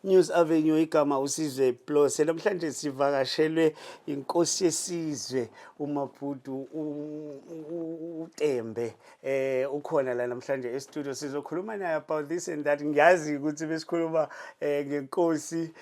News Avenue. Igama uSizwe Plus. Namhlanje sivakashelwe inkosi yesizwe uMabhudu uTembe. Ukhona la namhlanje e-studio, sizokhuluma naye about this and that. Ngiyazi ukuthi besikhuluma ngenkosi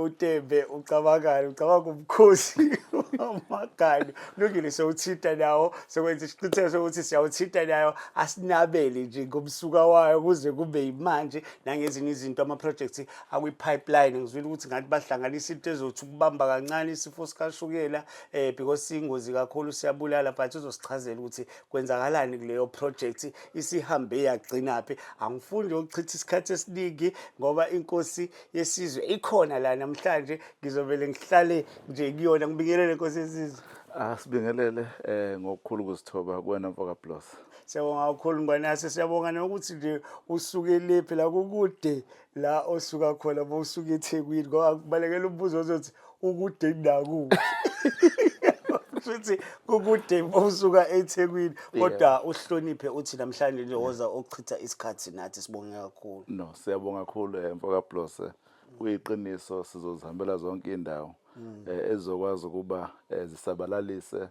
uTembe, ucabangani? Ucabanga ubukhosi wamaganu. Lungile, sowuthinta nawo, sokwenza isiqiniseko sokuthi siyawuthinta nayo, asinabele nje ngomsuka wayo kuze kube yimanje, nangezinye izinto, ama-projects akwi-pipeline. Ngizwile ukuthi ngathi bahlanganisa into ezothi ukubamba kancane isifo sikashukela, because siyingozi kakhulu, siyabulala, but uzosichazela ukuthi kwenzakalani kuleyo project, isihambe yagcinaphi. Angifuni nje ukuchitha isikhathi esiningi ngoba inkosi yesizwe ikhona la namhlanje. Ngizovele ngihlale nje kuyona. Ngibingelele, nkosi yesizwe. Asibingelele ngokukhulu ukuzithoba kuwena, mfoka Plus. Siyabonga kakhulu, Ngwanase. Siyabonga nokuthi nje usuke lephi la, kukude la osuka khona, bowusuka eThekwini, ngoba kubalekela umbuzo ozothi ukude kunakuphi. Futhi kukude usuka eThekwini, kodwa uhloniphe uthi namhlanje nje woza ukuchitha isikhathi nathi. Sibonge kakhulu. No, siyabonga kakhulu, mfoka Plus. Kuyiqiniso, sizozihambela zonke indawo ezizokwazi ukuba zisabalalise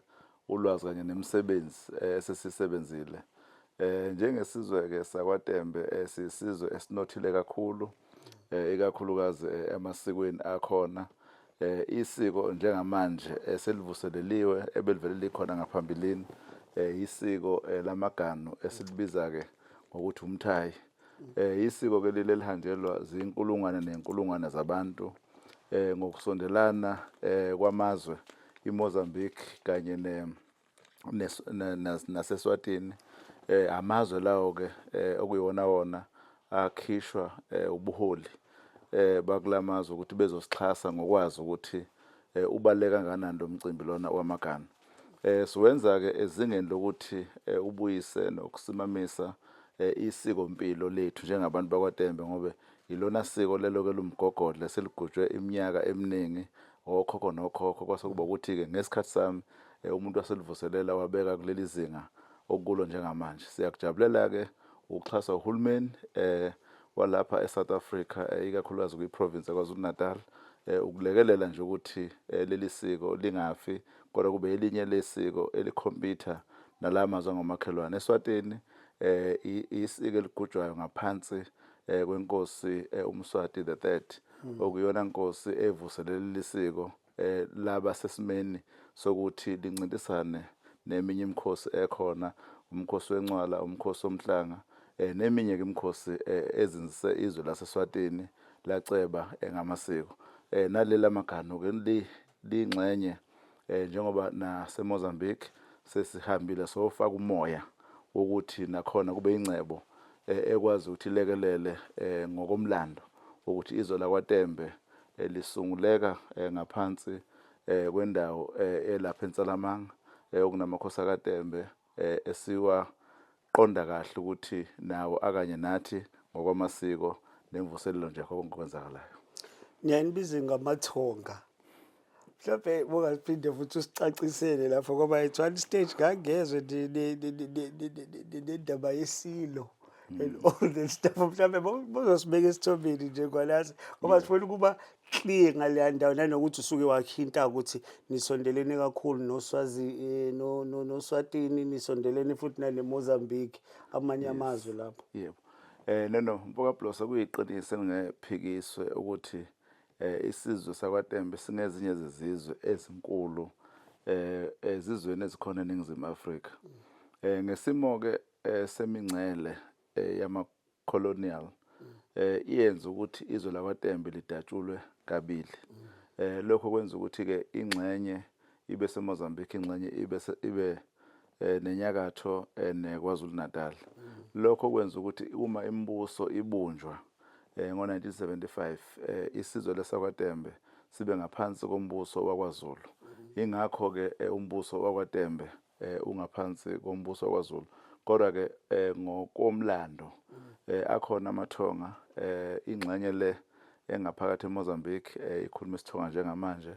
ulwazi kanye nemisebenzi esesisebenzile. Njengesizwe ke sakwaTembe, sisizwe esinothile kakhulu, ikakhulukazi emasikweni akhona. Isiko njengamanje selivuseleliwe ebelivele likhona ngaphambilini, isiko lamaganu esilibiza ke ngokuthi umthayi. Isiko ke leli elihanjelwa zinkulungwane nenkulungwane zabantu ngokusondelana kwamazwe iMozambique kanye ne naseSwatini. Amazwe lawo ke okuyiwona wona akhishwa ubuholi bakulamazwe ukuthi bezosixhasa ngokwazi ukuthi ubaluleke kangakanani lo mcimbi lona wamaganu. Siwenza ke ezingeni lokuthi ubuyise nokusimamisa isiko mpilo lethu njengabantu bakwaTembe, ngoba ilona siko lelo ke lumgogodla seligujwe iminyaka eminingi okhokho nokhokho, kwase kuba ukuthi-ke ngesikhathi sami umuntu waselivuselela wabeka kuleli zinga okukulo njengamanje. Siyakujabulela-ke ukuxhaswa uhulumeni walapha eSouth Africa, ikakhulukazi kwi-province yaKwaZulu Natal, ukulekelela nje ukuthi leli siko lingafi, kodwa kube elinye lesiko elikhompyutha nala mazwe angomakhelwane. Eswatini isiko eligujwayo ngaphansi kwenkosi uMswati the Third, okuyona nkosi evuselela lisiko laba sesimeni sokuthi lincintisane neminye imikhosi ekhona, umkhosi wencwala, umkhosi womhlanga, neminye ke imikhosi ezinzise izwe laseSwatini laceba engamasiko. Naleli amaganu ke lingxenye, njengoba naseMozambique sesihambile sofaka umoya wokuthi nakhona kube ingcebo ekwazi ukuthi ilekelele ngokomlando ukuthi izwe lakwaTembe lisunguleka ngaphansi kwendawo elapha eNsalamanga, okunamakhosi akaTembe esiwa qonda kahle ukuthi nawo akanye nathi ngokwamasiko nemvuselelo nje konke okwenzakalayo. Niyanibize ngamathonga. Mhlawumbe bungaphinde futhi usicacisele lapho, ngoba at one stage ngangezwe nendaba yesilo and all that stuff. Mhlawumbe bozosibeka esithombeni nje kwalazi, ngoba sifuna ukuba clear ngaleya ndawo, nanokuthi usuke wakhinta ukuthi nisondelene kakhulu noSwazi, noSwatini, nisondelene futhi nale Mozambique, amanye amazwe lapho. Yebo. No, mfoka Blosa, kuyiqiniso engingephikiswe ukuthi isizwe sakwaTembe singezinye zezizwe ezinkulu ezizweni ezikhona eNingizimu Afrika. Ngesimo ke semingcele yama colonial iyenza ukuthi izwe lakwaTembe lidatshulwe kabili. Lokho kwenza ukuthi ke ingxenye ibe seMozambique, ingxenye ibe nenyakatho neKwaZulu Natal. Lokho kwenza ukuthi uma imibuso ibunjwa ngo-1975, isizwe lesakwaTembe sibe ngaphansi kombuso wakwaZulu. Ingakho ke umbuso wakwaTembe ungaphansi kombuso wakwaZulu. Kodwa ke ngokomlando akhona amathonga, ingxenye le engaphakathi eMozambique ikhuluma isithonga njengamanje,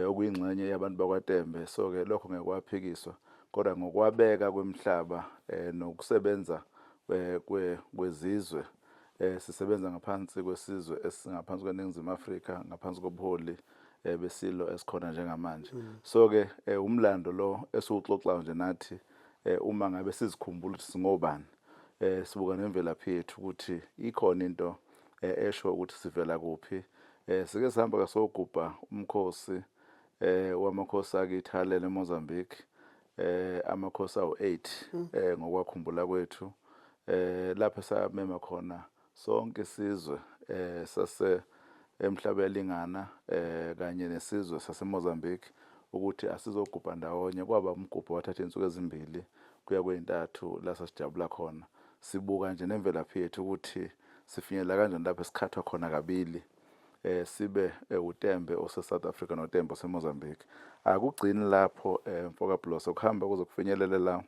okuyingxenye yabantu bakwaTembe. So ke lokho ngeke kwaphikiswa, kodwa ngokwabeka kwemhlaba nokusebenza kwezizwe. Sisebenza ngaphansi kwesizwe esingaphansi kweNingizimu Afrika, ngaphansi kobuholi besilo esikhona njengamanje. So ke umlando lo esiwuxoxayo nje nathi, uma ngabe sizikhumbula ukuthi singobani, sibuka nemvelaphi yethu ukuthi ikhona into esho ukuthi sivela kuphi. Sike sihamba kasogubha umkhosi wamakhosi akithi alele eMozambique, amakhosi awu-8 ngokwakhumbula kwethu, lapho samema khona sonke isizwe sase emhlabelingana kanye nesizwe saseMozambique ukuthi asizogubha ndawonye. Kwaba umgubho wathatha insuku ezimbili kuya kweyintathu la sasijabula khona, sibuka nje nemvelaphi yethu ukuthi sifinyelela kanjani lapho esikhathwa khona kabili, sibe uTembe ose South Africa noTembe ose Mozambique. Akugcini lapho, mfoka Bloso, kuhamba kuze kufinyelele la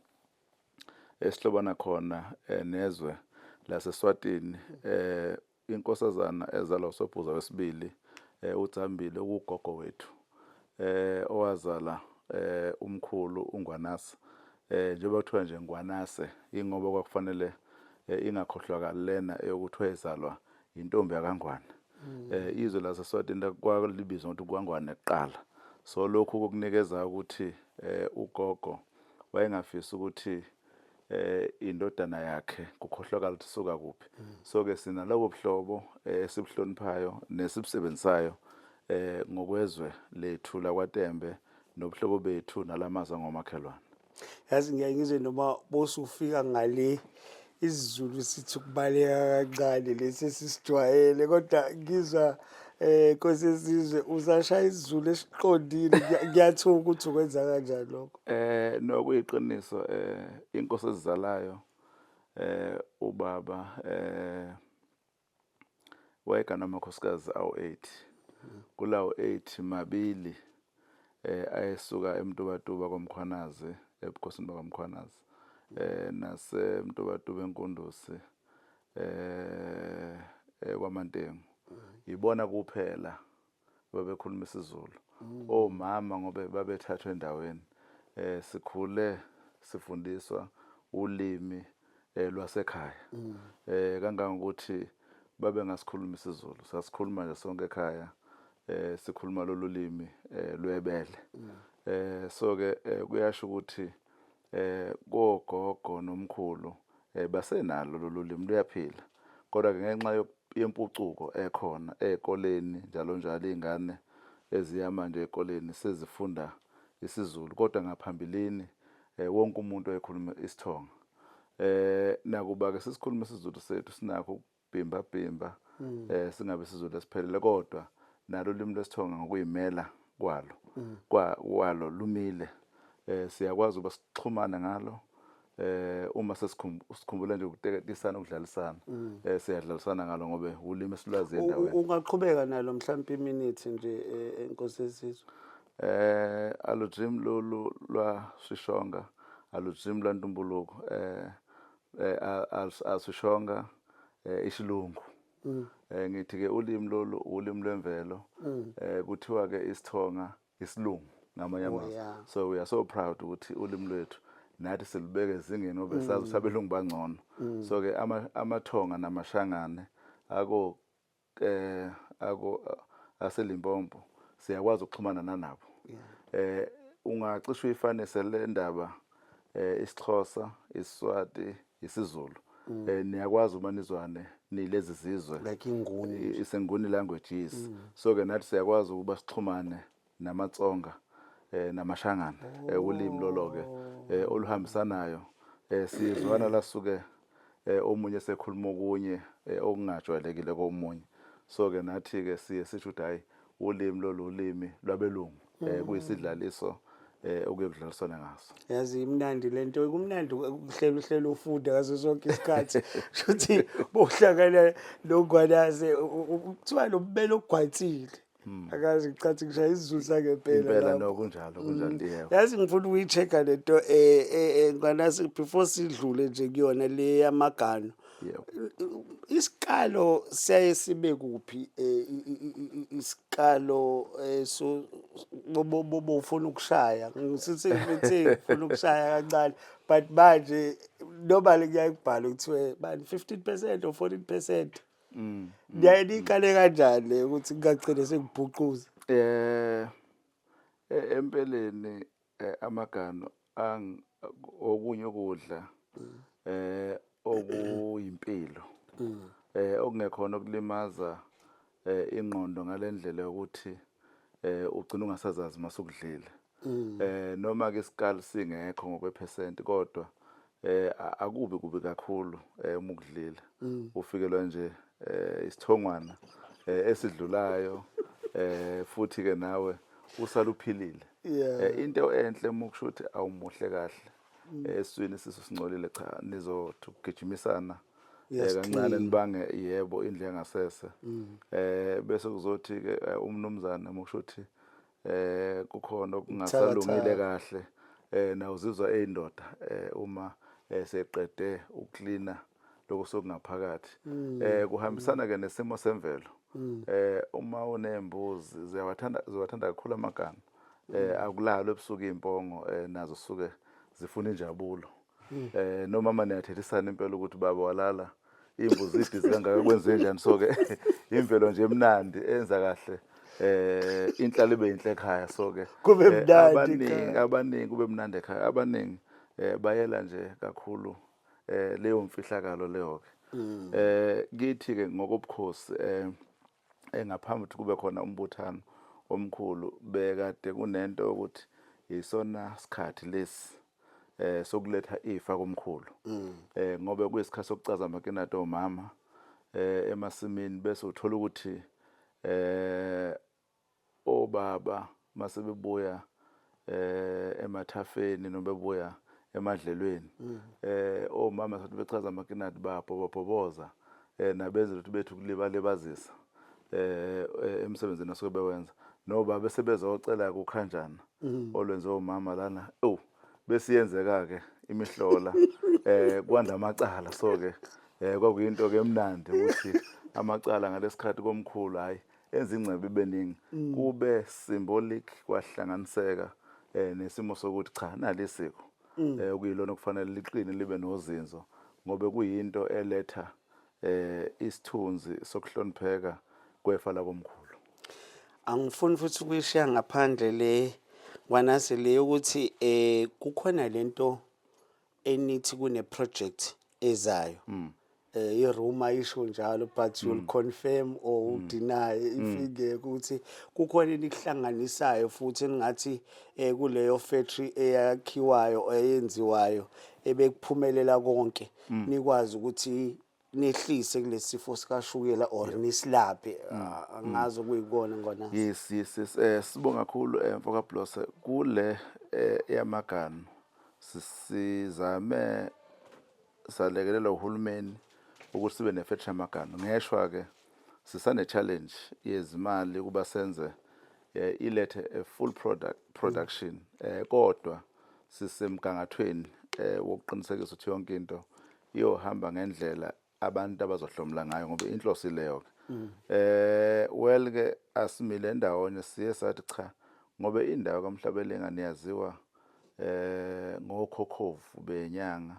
esihlobana khona nezwe laseSwatini, inkosazana ezalwa uSobhuza wesibili, uDzambile, ukugogo wethu, owazala umkhulu uNgwanase. Njengoba kuthiwa nje Ngwanase, ingoba kwakufanele ingakhohlwakali lena eyokuthi wayezalwa intombi yakangwane. Izwe laseSwatini kwalibizwa ngokuthi kwaNgwane kuqala, so lokhu kokunikeza ukuthi ugogo wayengafisi ukuthi indodana yakhe kukhohlwakala ukuthi suka kuphi. So ke sinalobo buhlobo esibuhloniphayo nesibusebenzisayo ngokwezwe lethu lakwaTembe nobuhlobo bethu nalamazwe ngomakhelwane. Yazi, ngiyaye ngizwe noma bosufika ngale isiZulu sithi ukubaleka kancane lesi esisijwayele, kodwa ngizwa Nkosi yesizwe usashaya isiZulu esiqondile. Ngiyathuka ukuthi ukwenza kanjani lokho. Nokuyiqiniso, inkosi ezizalayo, ubaba wayegana amakhosikazi awu-8. Kulawo 8, mabili ayesuka eMtubatuba kwaMkhwanazi, ebukhosini bakwaMkhwanazi, naseMtubatuba eNkundusi, kwaMantengu. Ibona kuphela babekhuluma isiZulu. Omama ngoba babethathwa endaweni, sikhule sifundiswa ulimi lwasekhaya, kangangokuthi babe ngasikhuluma isiZulu, sasikhuluma nje sonke ekhaya, sikhuluma lolu limi lwebele. So ke kuyasho ukuthi kogogo nomkhulu basenalo lolu limi, luyaphila, kodwa ke ngenxa yempucuko ekhona ezikoleni njalo njalo, izingane eziya manje ezikoleni sezifunda isiZulu, kodwa ngaphambilini wonke umuntu oyekhuluma isiThonga. Nakuba ke sisikhuluma isiZulu sethu, sinakho ukubhimba bhimba, singabe isiZulu esiphelele, kodwa nalo ulimi lwesiThonga ngokuyimela kwalo kwalo lumile, siyakwazi ukuba sixhumane ngalo. Uma sesikhumbula nje ukuteketisana, ukudlalisana, siyadlalisana ngalo ngoba ulimi esilwazi endaweni. Ungaqhubeka nalo mhlawumbe iminute nje, Nkosi yesizwe. Aludream lolu lwa Sishonga, aludream lwa Ntumbuluko, asishonga isilungu. Ngithi ke ulimi lolu ulimi lwemvelo. Kuthiwa ke isiThonga isilungu ngamanye amazwi. So we are so proud ukuthi ulimi lwethu nathi silubeke ezingeni, ngoba sazi ukuthi abelungu bangcono. So ke amaThonga namaShangane ako ako aseLimpopo siyakwazi ukuxhumana nanabo. Ungacishe uyifanise le ndaba, isiXhosa, isiSwati, isiZulu, niyakwazi uma nizwane nilezi zizwe. Like iNguni. IsiNguni languages. So ke nathi siyakwazi ukuba sixhumane namaTsonga namaShangana, ulimi lolo ke oluhambisanayo, sizwana lasuke omunye sekhuluma okunye okungajwayelekile komunye. So ke nathi ke siye sisho ukuthi hayi, ulimi lolu ulimi lwabelungu, kuyisidlaliso okuye kudlaliswana ngaso. Yazi imnandi lento, kumnandi ukuhlela uhlelo, ufunda ngaso sonke isikhathi. Shuthi bohlangana noNgwanase, kuthiwa lo mbele ogwansile. Akazi, ngicathi ngishaya isiZulu sangempela Impela. lapho. No, kunjalo, kunjalo, yebo. Yazi ngifuna ukuyi-check-a lento, Ngwanase, before sidlule nje kuyona le yamagano. Yebo. Isikalo siyaye sibe kuphi, isikalo so Bofuna ukushaya, ngisithi ngithi ngifuna ukushaya kancane, but manje normally kuyaye kubhalwe kuthiwe bani 15% or 14%. Niyaye niyikale kanjani le ukuthi kungagcine sekubhuquza? Empeleni amaganu okunye ukudla okuyimpilo okungekhona ukulimaza ingqondo ngalendlela yokuthi ugcina ungasazazi masukudlile. Noma ke isikali singekho ngokwephesenti, kodwa akubi kubi kakhulu uma ukudlile. Ufikelwa nje isithongwana esidlulayo, futhi ke nawe usala uphilile. Into enhle uma kusho ukuthi awumuhle kahle esiswini, isisu singcolile, cha, nizothi ukugijimisana kancane, nibange yebo indlu yangasese. Bese kuzothi ke umnumzane uma kusho ukuthi kukhona okungasalungile kahle, na uzizwa eyindoda uma seqede ukuklina lokho sokungaphakathi. Kuhambisana ke nesimo semvelo. Uma unembuzi ziyawathanda, ziwathanda kakhulu amaganu. Akulalwa ebusuku, impongo nazo suke zifuna injabulo. Nomama niyathethisana impela ukuthi baba walala imbuzi ibhizi kangaka, kwenze njani? So ke imvelo nje emnandi enza kahle inhlalo ibe inhle ekhaya. So ke Kube mnandi abaningi ekhaya. Abaningi kube mnandi ekhaya, abaningi bayela nje kakhulu leyo mfihlakalo leyo ke. Kithi ke ngokobukhosi, engaphambi ukuthi kube khona umbuthano omkhulu, bekade kunento ukuthi isona sikhathi lesi sokuletha ifa komkhulu, ngoba kuyisikhathi sokucaza amakinati omama emasimini, bese uthola ukuthi obaba mase bebuya emathafeni noma bebuya emadlelweni, omama sathi bechaza amakinati, babhobobhoboza nabenza ukuthi bethu kulibalibazisa emsebenzini asuke bewenza, nobaba bese bezocela kukhanjana olwenziwa umama lana. Ewu, besiyenzeka ke imihlola, kwanda amacala. So ke kwakuyinto ke emnandi ukuthi amacala ngalesikhathi komkhulu, hayi, enza ingcebo ibe ningi, kube symbolic, kwahlanganiseka nesimo sokuthi cha, nalisiko okuyilona okufanele liqine, libe nozinzo, ngoba kuyinto eletha isithunzi sokuhlonipheka kwefa lakomkhulu. Angifuni futhi ukuyishiya ngaphandle le kwanase le ukuthi kukhona lento enithi kune project ezayo. I-rumor isho njalo, but you'll confirm or deny if ingekho ukuthi kukhona enikuhlanganisayo futhi engathi kuleyo factory eyakhiwayo, eyenziwayo, ebekuphumelela konke, nikwazi ukuthi nehlise kulesifo sikashukela or nisilaphe. Ah, angazi okuyikona ngona. Yes, sibonga kakhulu, mfoka Blose. Kule yamaganu sizame salekelela uhulumeni ukuthi sibe nefactory yamaganu. Ngeshwa ke sisane challenge yezimali kuba senze ilethe a full product production, kodwa sisemgangathweni wokuqinisekisa ukuthi yonke into iyohamba ngendlela abantu abazohlomula ngayo, ngoba inhloso ileyo ke. Well ke, asimile ndawonye, siye sathi cha, ngoba indawo kaMhlabelengane yaziwa ngokhokhovu benyanga.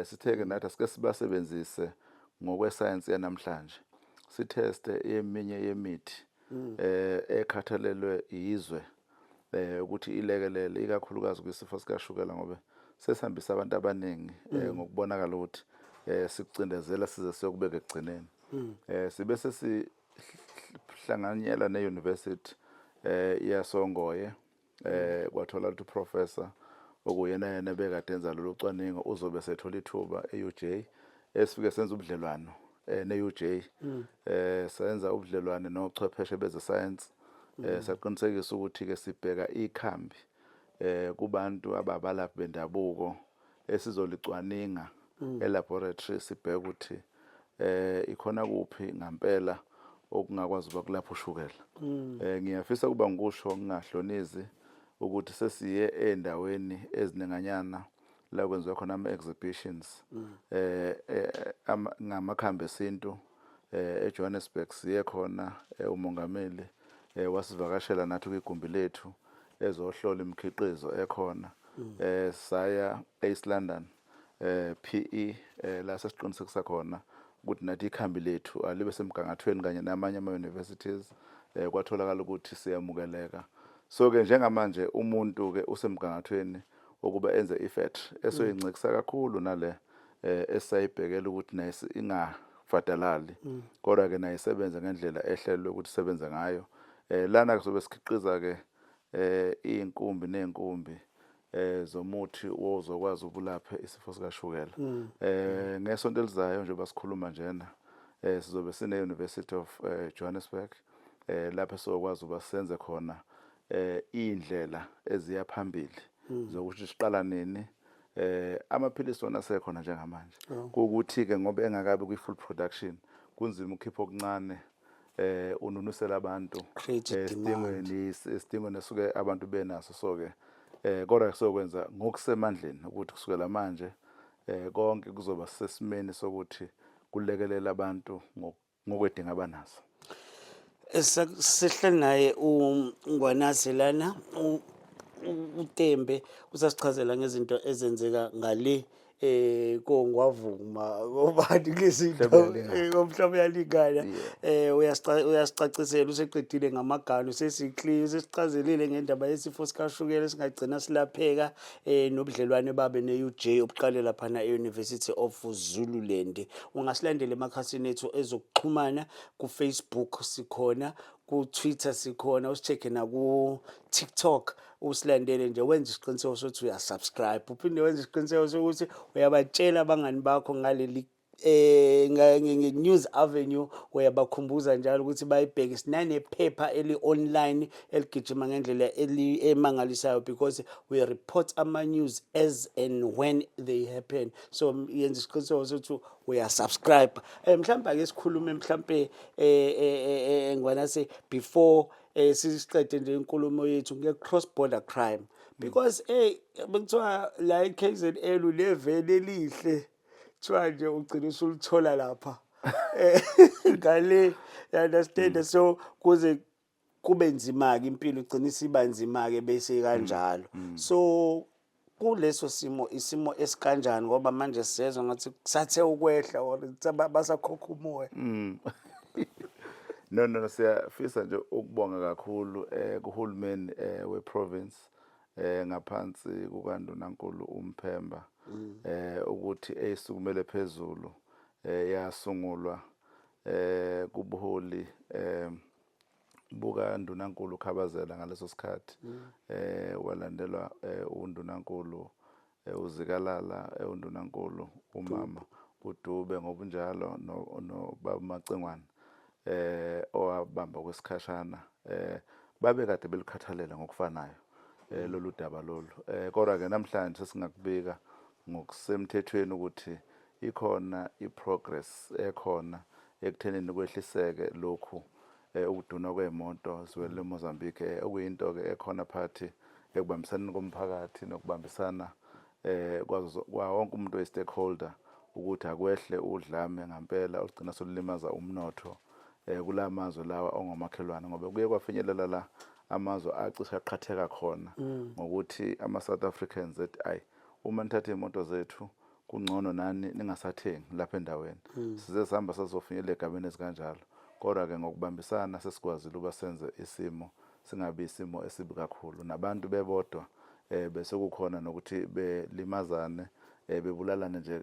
Sithe ke nathi asike sibasebenzise ngokwesayensi yanamhlanje, sitheste eminye yemithi ekhathalelwe izwe ukuthi ilekelele ikakhulukazi kwisifo sikashukela, ngoba sesihambisa abantu abaningi ngokubonakala ukuthi sikucindezela size siyokubeka ekugcineni. Sibe sesihlanganyela ne-university yasoNgoye, kwathola ukuthi uprofessor okuyena yena bekade enza lolu cwaningo uzobe sethola ithuba e-UJ. Esifike senza ubudlelwano ne-UJ, senza ubudlelwane nochwepheshe beze-science, saqinisekisa ukuthi ke sibheka ikhambi kubantu ababalaphi bendabuko esizolicwaninga e-laboratory, sibheke ukuthi ikhona kuphi ngampela okungakwazi ukuba kulapha ushukela. Ngiyafisa kuba ngikusho ngingahlonizi ukuthi sesiye endaweni ezininganyana la kwenziwa khona ama exhibitions ngamakhambi esintu. eJohannesburg siye khona, umongameli wasivakashela nathi kwigumbi lethu. ezohlola imikhiqizo ekhona. Saya East London, PE, la sesiqinisekisa khona ukuthi nathi ikhambi lethu alibe semgangathweni kanye namanye ama universities. Kwatholakala ukuthi siyamukeleka. So ke njengamanje umuntu ke usemgangathweni wokuba enze i-factory esoyincikisa kakhulu nale esayibhekela ukuthi naye ingafadalali, kodwa ke naye isebenze ngendlela ehlelwe ukuthi isebenze ngayo. Lana kuzobe sikhiqiza ke iy'nkumbi ney'nkumbi zomuthi wozokwazi ukulapha isifo sikashukela. Ngesonto elizayo, njengoba sikhuluma njena, sizobe sine University of Johannesburg, lapho sizokwazi ukuba senze khona iy'ndlela eziya phambili zokuthi siqala nini. Amaphilisi wona asekhona njengamanje, kuwukuthi ke ngoba engakabi kwi full production kunzima ukukhipha okuncane ununusela abantu Create demand. Esidingweni esuke abantu benaso. So ke kodwa sokwenza ngokusemandleni ukuthi kusukela manje konke kuzoba sesimeni sokuthi kulekelela abantu ngokwedinga abanazo. Sihleli naye uNgwanase lana, uTembe, usasichazela ngezinto ezenzeka ngale kongwavuma kobani kulezinto komhlaba uyalingana. Uyasicacisela, useqedile ngamaganu, sesi-clear, sesichazelile ngendaba yesifo sikashukela esingagcina silapheka, nobudlelwane babe ne-UJ obuqale laphana e-University of Zululand. Ungasilandela emakhasini ethu ezokuxhumana. Ku-Facebook sikhona, ku-Twitter sikhona, usi-check-e naku-TikTok, usilandele nje, wenze isiqiniseko sokuthi uyasubscribe, uphinde wenze isiqiniseko sokuthi uyabatshela abangani bakho ngaleli nge-News Avenue. Uyabakhumbuza njalo ukuthi bayibheke. Sinanephepha eli-online eligijima ngendlela emangalisayo because we report ama-news as and when they happen. So yenza isiqiniseko sokuthi uyasubscribe. Mhlawumbe ake sikhulume mhlawumbe, Ngwanase, before sisiqede nje inkulumo yethu nge-cross border crime, because hey, bekuthiwa la e-KZN uneveni elihle, kuthiwa nje ugcina usulithola lapha ngale, you understand? So kuze kube nzima-ke impilo, igcina isiba nzima-ke bese kanjalo. So kuleso simo, isimo esikanjani? Ngoba manje siyezwa ngathi kusathe ukwehla or basakhokha umoya. No, siyafisa nje ukubonga kakhulu kuhulumeni weprovince ngaphansi kukaNdunankulu uMphemba ukuthi eyisukumele phezulu, yasungulwa kubuholi bukaNdunankulu Khabazela ngaleso sikhathi, walandelwa uNdunankulu uZikalala, uNdunankulu umama uDube ngobunjalo, no baba Macingwane owabamba kwesikhashana. Babe kade belikhathalela ngokufanayo lolu daba lolu. Kodwa ke namhlanje sesingakubika ngokusemthethweni ukuthi ikhona iprogress ekhona ekuthenini kwehliseke lokhu ukudunwa kwey'moto ziwele eMozambique, okuyinto ke ekhona phakathi ekubambisaneni komphakathi nokubambisana kwazo kwa wonke umuntu oyi-stakeholder ukuthi akwehle udlame ngampela olugcina solulimaza umnotho kula mazwe lawa ongomakhelwane, ngoba kuye kwafinyelela la amazwe acishe aqhatheka khona ngokuthi ama-South Africans ethi, ayi, uma nithatha iy'moto zethu kungcono nani ningasathengi lapha endaweni. Size sihamba sazofinyelela egabeni ezikanjalo, kodwa-ke ngokubambisana sesikwazile ukuba senze isimo singabi isimo esibi kakhulu, nabantu bebodwa bese kukhona nokuthi belimazane, bebulalane nje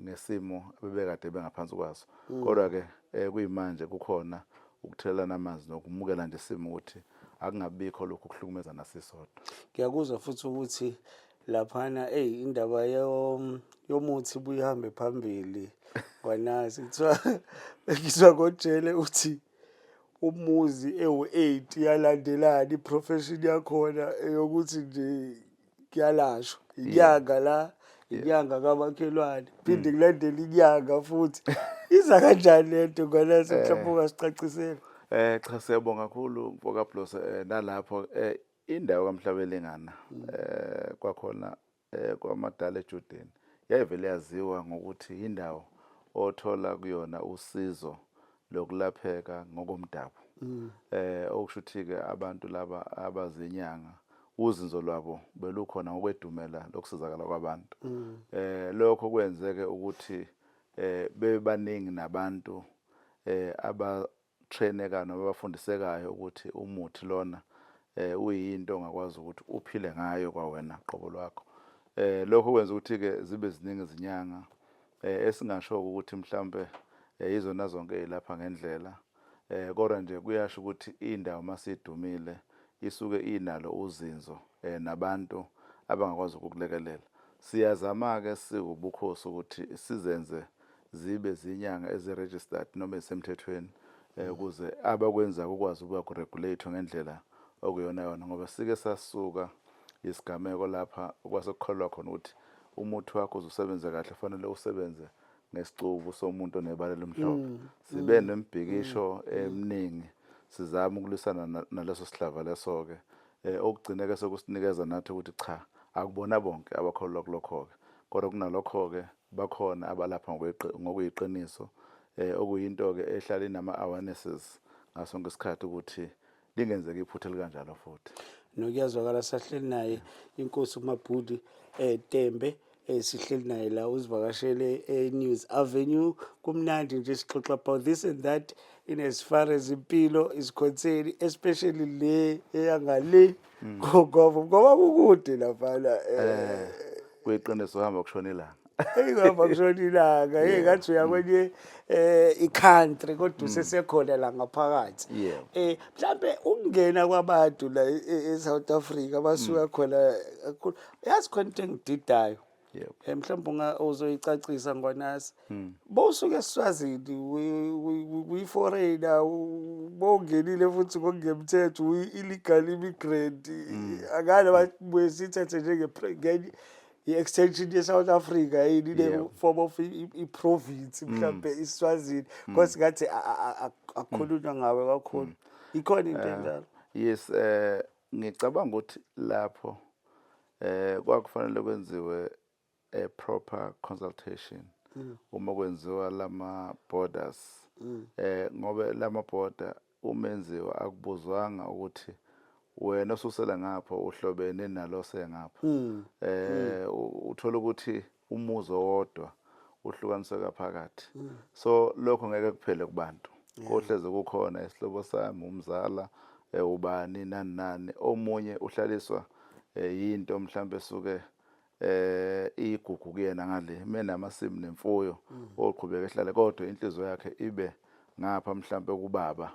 ngesimo bebekade bengaphansi kwaso. Kodwa ke kuyimanje kukhona ukuthelelana amanzi nokumukela nje isimo ukuthi akungabikho lokhu kuhlukumezana sisodwa. Ngiyakuzwa futhi ukuthi laphana, eyi, indaba yomuthi ibuye ihambe phambili kwanasi. Kuthiwa ngizwa kojele uthi umuzi ewu-8 yalandelana, i-profession yakhona eyokuthi nje kuyalashwa inyanga la, inyanga kamakhelwane, phinde kulandele inyanga futhi. Iza kanjani lento, Ngwanase? Mhlawumbe ungasicacisela. Cha, siyabonga kakhulu mfoka Blose. Nalapho indawo kaMhlabelengana kwakhona kwamadala eJordani yayivele yaziwa ngokuthi indawo othola kuyona usizo lokulapheka ngokomdabu. Okusho ukuthi ke abantu laba abazinyanga uzinzo lwabo belukhona ngokwedumela lokusizakala kwabantu. Lokho kwenzeke ukuthi bebaningi nabantu aba traineka noma abafundisekayo ukuthi umuthi lona uyinto ongakwazi ukuthi uphile ngayo kwawena qobo lwakho. Lokho kwenza ukuthi ke zibe ziningi izinyanga esingasho ukuthi mhlambe izona zonke ezilapha ngendlela, kodwa nje kuyasho ukuthi indawo masidumile isuke inalo uzinzo nabantu abangakwazi ukukulekelela. Siyazama ke siwubukhosi ukuthi sizenze zibe zinyanga ezi-registered noma ezisemthethweni, ukuze abakwenza kukwazi ukuba kuregulate ngendlela okuyona yona, ngoba sike sasuka isigameko lapha kwasekukholwa khona ukuthi umuthi wakho uzosebenza kahle fanele usebenze ngesicubu somuntu onebala elimhlophe. Sibe nemibhikisho eminingi sizama ukulwisana naleso sihlava leso ke, okugcine ke sekusinikeza nathi ukuthi cha, akubona bonke abakholwa kulokho ke, kodwa kunalokho ke bakhona abalapha ngokuyiqiniso, okuyinto ke ehlala inama awarenesses ngasonke isikhathi ukuthi lingenzeki iphutha elikanjalo futhi. Nokuyazwakala, sahleli naye inkosi uMabhudi Tembe, sihleli naye la, uzivakashele e-News Avenue. Kumnandi nje, sixoxa about this and that in as far as impilo is concerned, especially le eyangale ngoba kukude laphana. Kuyiqiniso, uhamba kushona ilanga. Eyihamba kushona ilanga, hey, ngathi uya kwenye i-country kodwa usesekhona la ngaphakathi. Mhlambe ukungena kwabantu la e-South Africa basuka khona kakhulu, yazi khona into engididayo. Mhlawumbe unga uzoyicacisa ngwanasi. Bowusuke eSwazini uyi-foreigner, bowungenile futhi ngokungemthetho, uyi-illegal immigrant. Akanye babuye sithethe njenge ngenye i-extension ye-South Africa yini le form of i-province mhlawumbe iSwazini, because ngathi akukhulunywa ngawe kakhulu. Ikhona into enjalo? Yes, ngicabanga ukuthi lapho kwakufanele kwenziwe a proper consultation uma kwenziwa lama borders, ngoba lama border umenziwa akubuzwanga ukuthi wena osusela ngapho uhlobene nalo sengapha. Uthola ukuthi umuzi owodwa uhlukaniseka phakathi, so lokho ngeke kuphele kubantu, kohleze kukhona isihlobo sami, umzala, ubani, nani nani. Omunye uhlaliswa yinto mhlambe esuke igugu kuyena ngale menamasimi nemfuyo, oqhubeka ehlale, kodwa inhliziyo yakhe ibe ngapha mhlambe kubaba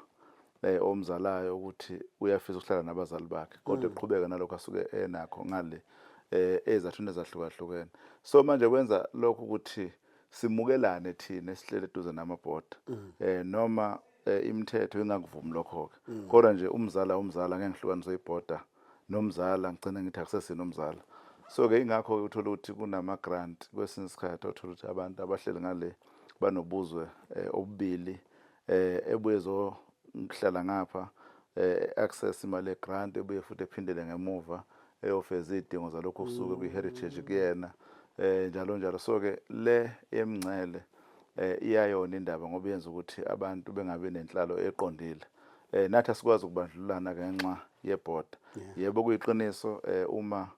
omzalayo, ukuthi uyafisa ukuhlala nabazali bakhe, kodwa eqhubeka nalokho asuke enakho ngale ezathweni ezahlukahlukene. So manje kwenza lokho ukuthi simukelane thina esihlele eduze namabhoda, noma imithetho ingakuvumi lokho ke, kodwa nje umzala umzala, ngeke ngihlukaniswe ibhoda nomzala, ngigcina ngithi akusesini umzala. So ke ingakho ke uthola ukuthi kunama grant kwesinye isikhathi, uthola ukuthi abantu abahleli ngale banobuzwe obubili, ebuye zokuhlala ngapha, access imali ye-grant, ebuye futhi ephindele ngemuva eyofeza izidingo zalokho kusuke kwi-heritage kuyena, njalo njalo. So ke le emngcele iyayona indaba, ngoba yenza ukuthi abantu bengabi nenhlalo eqondile. Nathi asikwazi ukubandlululana ngenxa yebhoda. Yebo, kuyiqiniso, uma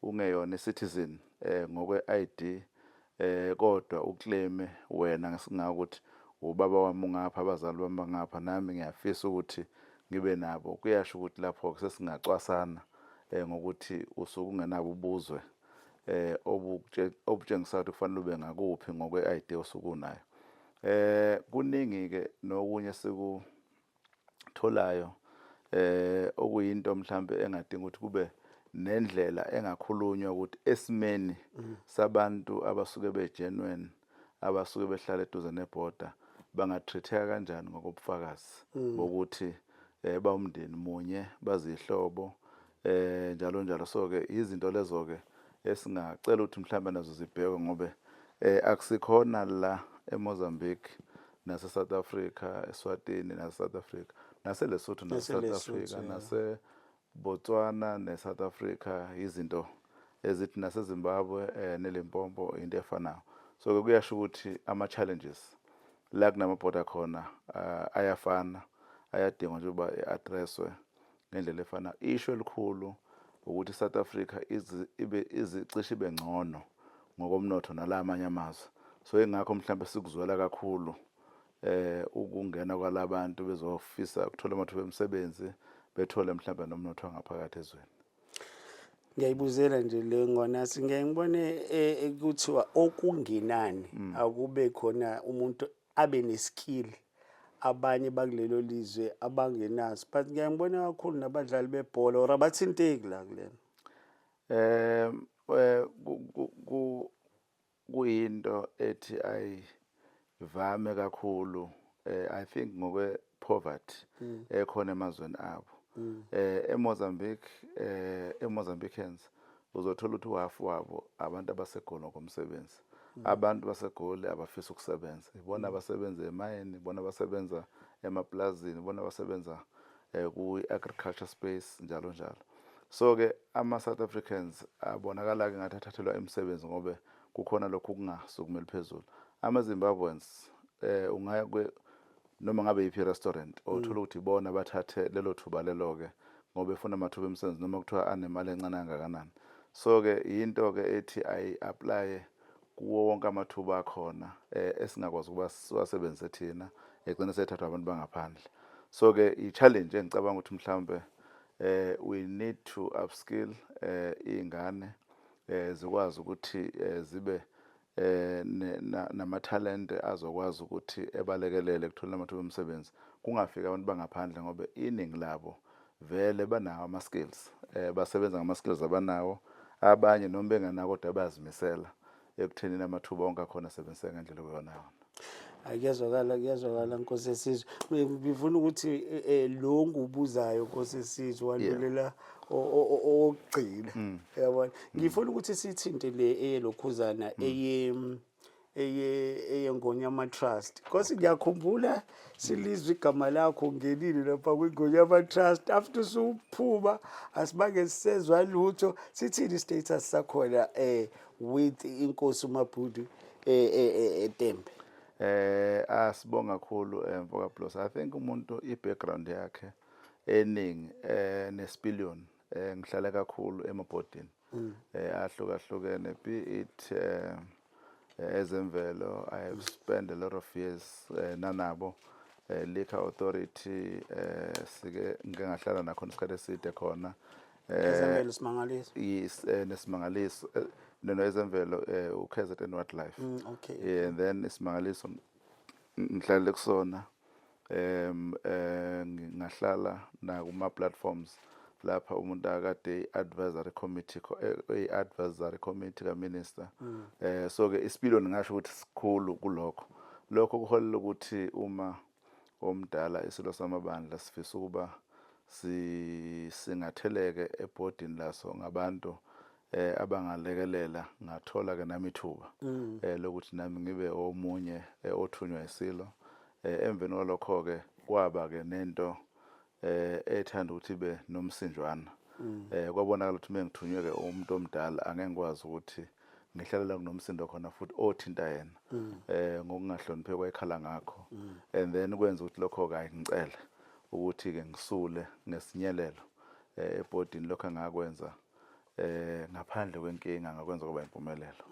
ungeyona i-citizen ngokwe-ID, kodwa uclaim wena ngesinga ukuthi ubaba wami ungapha, abazali bami bangapha, nami ngiyafisa ukuthi ngibe nabo, kuyasho ukuthi lapho sesingacwasana ngokuthi usuke ungenabo ubuzwe obutshengisa ukuthi kufanele ube ngakuphi ngokwe-ID osuke unayo. Kuningi ke nokunye sikutholayo okuyinto mhlambe engadinga ukuthi kube nendlela engakhulunywa ukuthi esimeni sabantu abasuke be-genuine, abasuke behlala eduze nebhoda, bangatreat-eka kanjani ngokobufakazi bokuthi bawumndeni munye, bazihlobo, njalo njalo. So ke izinto lezo ke esingacela ukuthi mhlambe nazo zibhekwe, ngobe akusikhona la eMozambique nase South Africa, eSwatini nase South Africa, nase Lesotho nase South Nase-Lesotho, Africa, nase Botswana ne South Africa, izinto ezithi nase Zimbabwe neLimpopo into efanayo. So ke kuyasho ukuthi ama challenges la kunamabhoda khona ayafana. Ayadingwa nje ukuba e-addresswe ngendlela efanayo. Isho elikhulu ukuthi iSouth Africa ibe izicishe ibe ngcono ngokomnotho nalamanye amazwe. So ingakho mhlawumbe sikuzwela kakhulu ukungena kwalabantu bezofisa ukuthola amathuba emisebenzi, bethole mhlawumbe nomnotho wangaphakathi ezweni. Ngiyayibuzela nje le ngonasi, ngiyaye ngibone kuthiwa okungenani akube khona umuntu abe ne-skill abanye bakulelo lizwe abangenaso, but ngiyaye ngibone kakhulu nabadlali bebhola or abathinteki la kulena. Kuyinto ethi ayivame kakhulu, I think ngokwe poverty ekhona emazweni abo. EMozambique, eMozambicans uzothola ukuthi uhafu wabo abantu abaseGoli ngokomsebenzi. Abantu baseGoli abafisa ukusebenza ibona abasebenza emayini, ibona abasebenza emaplazini, ibona abasebenza kwi-agriculture space, njalo njalo. So ke ama-South Africans abonakala-ke ngathi athathelwa imisebenzi ngobe kukhona lokhu kungasukumeli phezulu. Ama-Zimbabweans, ungaya noma ngabe yiphi i-restaurant, othola ukuthi ibona bathathe lelo thuba lelo-ke ngoba efuna amathuba emisebenzi noma kuthiwa anemali encane kangakanani. So-ke yinto-ke ethi ayi-applye kuwo wonke amathuba akhona esingakwazi ukuba siwasebenzise thina, egcine sethathwa abantu bangaphandle. So-ke i-challenge engicabanga ukuthi mhlawumbe we need to upskill iy'ngane zikwazi ukuthi zibe namathalente azokwazi ukuthi ebalekelele ekutholeni amathuba emisebenzi, kungafiki abantu bangaphandle ngoba iningi labo vele banawo ama-skills, basebenza ngama-skills abanawo. Abanye noma bengenawo kodwa bayazimisela ekuthenini amathuba onke akhona asebenziseke ngendlela okuyona yona. Hayi, kuyazwakala, kuyazwakala, Nkosi yesizwe. Ngifuna ukuthi lo ngubuzayo, Nkosi yesizwe, wandulela owokugcina, yabona. Ngifuna ukuthi sithinte le eyelokhuzana, eye eyeNgonyama Trust. Nkosi, ngiyakhumbula silizwe igama lakho ungenile lapha kwiNgonyama Trust, after usuphuma asibange sisezwa lutho. Sithini status sakhona with inkosi uMabhudu eTembe? Asibonga kakhulu, mfoka Blos. I think umuntu i-background yakhe eningi nesipiliyoni, ngihlale kakhulu emabhodini ahlukahlukene, be it ezemvelo. I have spent a lot of years nanabo Liquor Authority, sike ngike ngahlala nakhona isikhathi eside khona. Ezemvelo, Simangaliso. Yes, neSimangaliso, no, ezemvelo, uKZN Wildlife. Yeah, and then iSimangaliso ngihlale kusona, ngahlala na kuma platforms lapha umuntu akade advisory committee, i-advisory committee ka minister. So ke isipiliyoni ngisho ukuthi sikhulu kulokho. Lokho kuholela ukuthi uma omdala isilo samabandla sifisa ukuba si singatheleke ebhodini laso ngabantu abangalekelela, ngathola ke nami ithuba lokuthi nami ngibe omunye othunywa isilo. Emveni kwalokho ke kwaba ke nento ethanda ukuthi ibe nomsinjwana. Kwabonakala ukuthi mengithunywe ke umuntu omdala angeke ngikwazi ukuthi ngihlalela kunomsindo khona futhi othinta yena ngokungahlonipheki wayekhala ngakho, and then kwenza ukuthi lokho ke ngicele ukuthi ke ngisule ngesinyelelo ebhodini. Lokho engakwenza ngaphandle kwenkinga ngakwenza kuba impumelelo.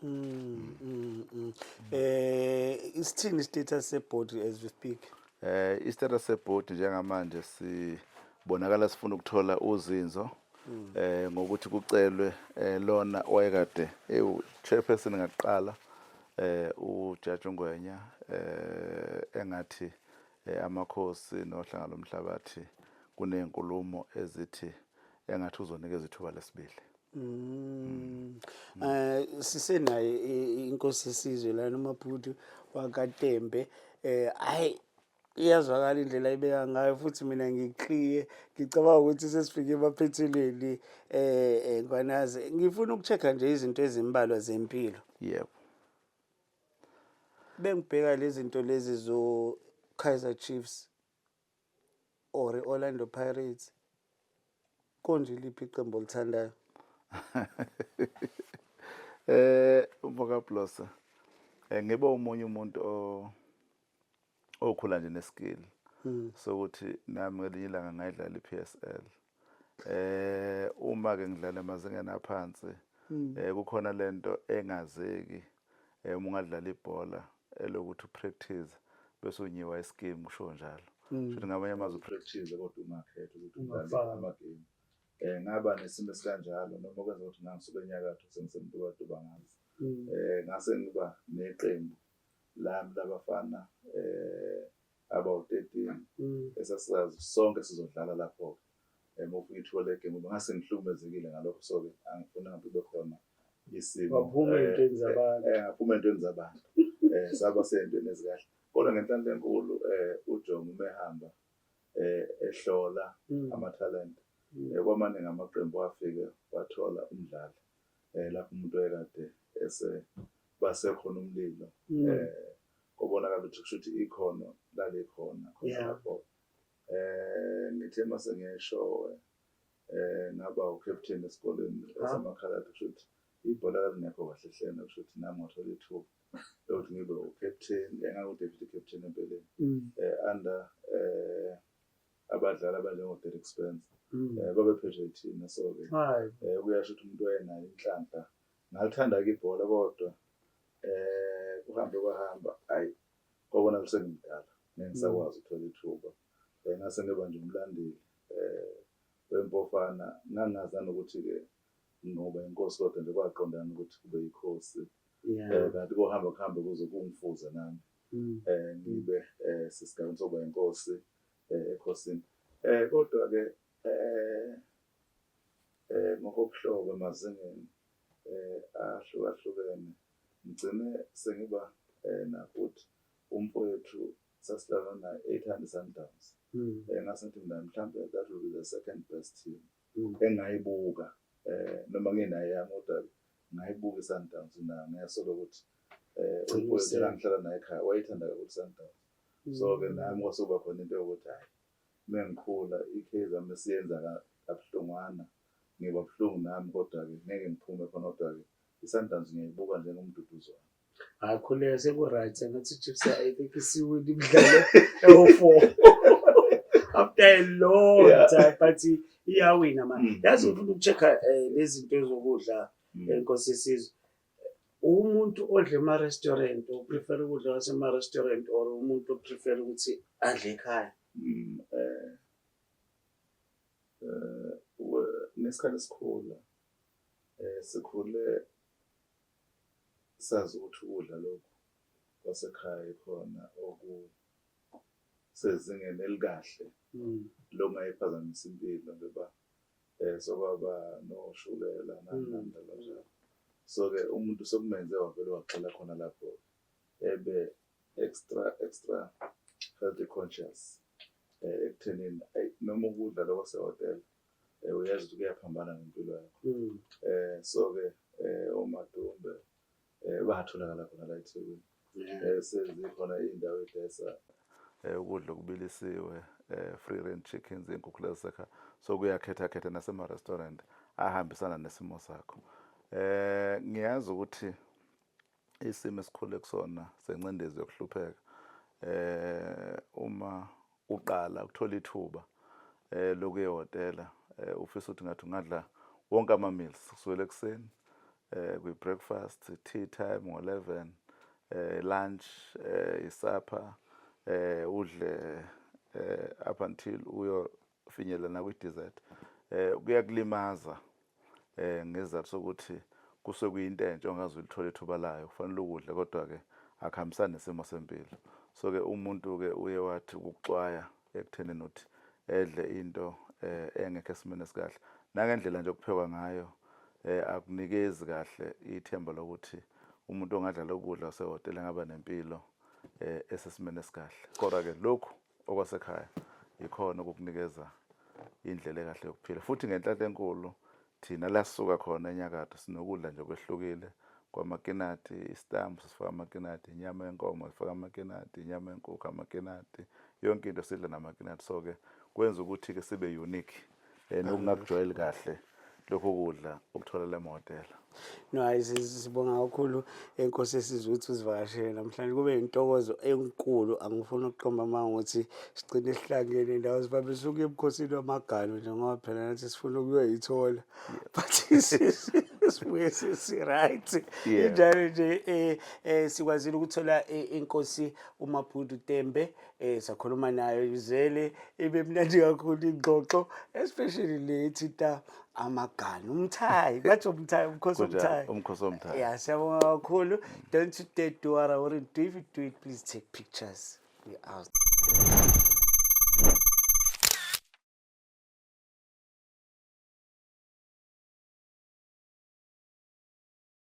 Isithini status seboard as we speak? I-status seboard njengamanje sibonakala sifuna ukuthola uzinzo ngokuthi kucelwe lona owayekade ewu chairperson ngaqala, uJudge Ngwenya, engathi amakhosi nohlanga lomhlabathi kunezinkulumo ezithi engathi uzonikeza ithuba lesibili. Sisenaye inkosi yesizwe lana uMabhudu wakaTembe. Hayi, iyazwakala indlela ayibeka ngayo futhi mina ngikliye, ngicabanga ukuthi sesifike emaphethelweni. Ngwanaze, ngifuna ukuchecka nje izinto ezimbalwa zempilo. Yebo. Bengibheka lezi zinto lezi zo Kaizer Chiefs or Orlando Pirates, konje liphi iqembu olithandayo? Umfoka Blosa, ngibe umunye umuntu okhula nje neskill. Sokuthi nami ngelinye ilanga ngayidlala i-PSL. Uma ke ngidlala emazingeni aphansi, kukhona lento engazeki uma ungadlala ibhola elokuthi upractice bese unyiwa ischeme, usho njalo. Futhi ngamanye amazwi upractice kodwa ungakhetha ukuthi udlale Ungafaki. ama-game. Ngaba nesimo esikanjalo noma kwenza ukuthi ngangisuka enyakatho sengiseMtubatuba ngazi. Ngase ngiba neqembu lami labafana abawu-13 esasizazi sonke sizodlala lapho-ke. Uma ufika ithuba legame, ngoba ngase ngihlukumezekile ngalokho, so-ke angifunanga kube khona isimo. Waphuma ey'ntweni zabantu. Ngaphuma ey'ntweni zabantu. Saba sey'ntweni ezikahle. Kodwa ngenhlanhla enkulu uJomo uma ehamba ehlola amathalente, kwamaningi amaqembu afike wathola umdlali lapho umuntu oyekade ese basekhona umlilo, kwabonakala ukuthi kusho ukuthi ikhono lalikhona khona lapho. Ngithe mase ngiya eShowe, ngaba ucaptain esikoleni esamakhaladi, kusho ukuthi ibhola lalingekho kahle hlena, kusho ukuthi nami ngathola ithuba lokuthi ngibe ucaptain, engangu-deputy captain empeleni, under abadlali abanjengo-Derek Spence. Babephethwe yithina, so-ke kuyasho ukuthi umuntu wayenayo inhlanhla. Ngalithanda-ke ibhola, kodwa kuhambe kwahamba, hhayi, kwabonakala sengimdala ngeke ngisakwazi ukuthola ithuba. Ngase ngiba nje umlandeli wempofana. Ngangingazi nanokuthi-ke ngoba inkosi, kodwa nje kwaqondana ukuthi kube yikhosi. Kanti kohamba kuhambe kuze kungifuze nami ngibe sesigabeni sokuba inkosi ekhosini. Kodwa-ke ngokobuhlobo emazingeni ahlukahlukene ngigcine sengiba nakho ukuthi umfowethu sasidlala naye eyithanda i-Sundowns. Ngase ngithi mina mhlampe that will be the second best team engayibuka, noma nginayo yami, kodwa ngayibuka i-Sundowns nayo ngeso lokuthi umfowethu engangihlala naye ekhaya wayithanda kakhulu i-Sundowns. So-ke nami kwase kuba khona into yokuthi hhayi, uma ngikhula i-Kaizer mesiyenza kabuhlungwana ngiba buhlungu nami, kodwa-ke ngeke ngiphume khona, kodwa-ke i-Sundowns ngiyayibuka njengomduduzi wami. Hayi, khuleka, seku-right. Sengathi i-Chiefs, I think isiwini imidlalo ewu-4 after a long time, but iyawina manje. Yazi, ngifuna uku-check-a lezi zinto ezokudla, Nkosi yesizwe. Umuntu odla ema-restaurant, uprefer ukudla kwasema-restaurant or umuntu oprefer ukuthi adle ekhaya? Ngesikhathi esikhula, sikhule sazi ukuthi ukudla lokhu kwasekhaya ikhona okusezingeni elikahle lokungayiphazamisa impilo, ngoba sokwaba noshukela nani nani, njalo njalo. So-ke umuntu sekumenze wavele wagxila khona lapho, ebe extra extra healthy conscious ekuthenini ayi, noma ukudla lokho kwasehhotela uyazi ukuthi kuyaphambana nempilo yakho. So-ke omadumbe batholakala khona la eThekwini. Sezikhona iy'ndawo ey'dayisa ukudla okubilisiwe, free range chickens, iy'nkukhu lezi zasekhaya. So kuyakhetha khetha nasema-restaurant ahambisana nesimo sakho. Ngiyazi ukuthi isimo esikhule kusona sencindezi yokuhlupheka, uma uqala ukuthola ithuba lokuya ehhotela, ufisa ukuthi ngathi ungadla wonke ama-meals kusukela ekuseni kwi-breakfast, tea time ngo-11, lunch, isupper, udle up until uyofinyelela nakwi-dessert. Kuyakulimaza ngesizathu sokuthi kusuke kuyinto entsha ongaze ulithole ithuba layo, kufanele ukudle, kodwa-ke akuhambisani nesimo sempilo. So-ke umuntu-ke uye wathi ukuxwaya ekuthenini ukuthi edle into engekho esimeni esikahle, nangendlela nje okuphekwa ngayo akunikezi kahle ithemba lokuthi umuntu ongadla lokhu kudla wasehhotela engaba nempilo esesimeni esikahle. Kodwa-ke lokhu okwasekhaya ikhona okukunikeza indlela ekahle yokuphila. Futhi ngenhlanhla enkulu thina la sisuka khona enyakatho sinokudla nje okwehlukile kwamakinati, isitambu sifaka amakinati, inyama yenkomo sifaka amakinati, inyama yenkukhu amakinati, yonke into sidla namakinati. So-ke kwenza ukuthi-ke sibe unique nokungakujwayeli kahle lokhu kudla okutholakala emahhotela. No, hayi, sibonga kakhulu enkosi esizwe ukuthi uzivakashele namhlanje. Kube intokozo enkulu. Angifuni ukuqomba amanga ukuthi sigcine sihlangene ndawo sibabe suke ebukhosini wamagalo nje, ngoba phela nathi sifuna ukuyoyithola, but sibuye sesi-right. Injalo nje, sikwazile ukuthola inkosi uMabhudu Tembe, sakhuluma nayo izele, ibe mnandi kakhulu ingxoxo, especially le ethinta amaganu, umthayi, bathi umthayi, umkhosi. Kunjalo, Umthayi. Umkhosi womthayi. Yeah, siyabonga kakhulu. Don't you dare do what I wouldn't do. If you do it, please take pictures. We out.